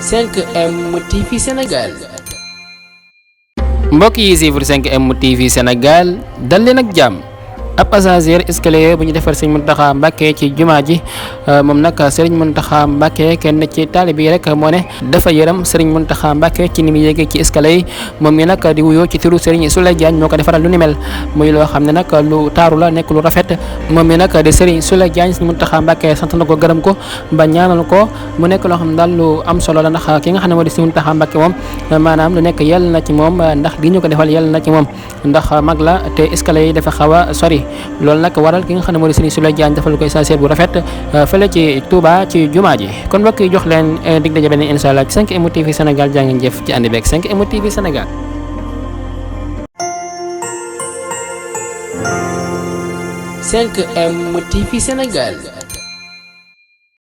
5M TV Sénégal. mbokk yi suivre 5M TV Sénégal dal leen ak jàmm. ab passager escalier bu ñu defar sëriñ Mountakha Mbacké ci jumaa ji moom nag sëriñ Mountakha Mbacké kenn ci taalibe yi rek moo ne dafa yërëm sëriñ Mountakha Mbacké ci ni mu yéegee ci escalier yi moom mi nag di wuyoo ci turu sëriñ Souley Diagne moo ko defaral lu ni mel muy loo xam ne nag lu taaru la nekk lu rafet moom mi nag di sëriñ Souley Diagne sëriñ Mountakha Mbacké sant na ko gërëm ko ba ñaanal ko mu nekk loo xam ne daal lu am solo la ndax ki nga xam ne moo di sëriñ Mountakha Mbacké moom maanaam lu nekk yell na ci moom ndax gi ñu ko defal yell na ci moom ndax mag la te escalier yi dafa xaw a sori loolu nag waral ki nga xam ne moo di Serigne Souley Diagne defal ko essentiel bu rafet fële ci Touba ci jumaa ji kon mbokk yi jox leen dig daje beneen incha allah ci 5M TV Sénégal jaa ngeen jëf ci ànd beeg 5M TV Sénégal. 5M TV Sénégal.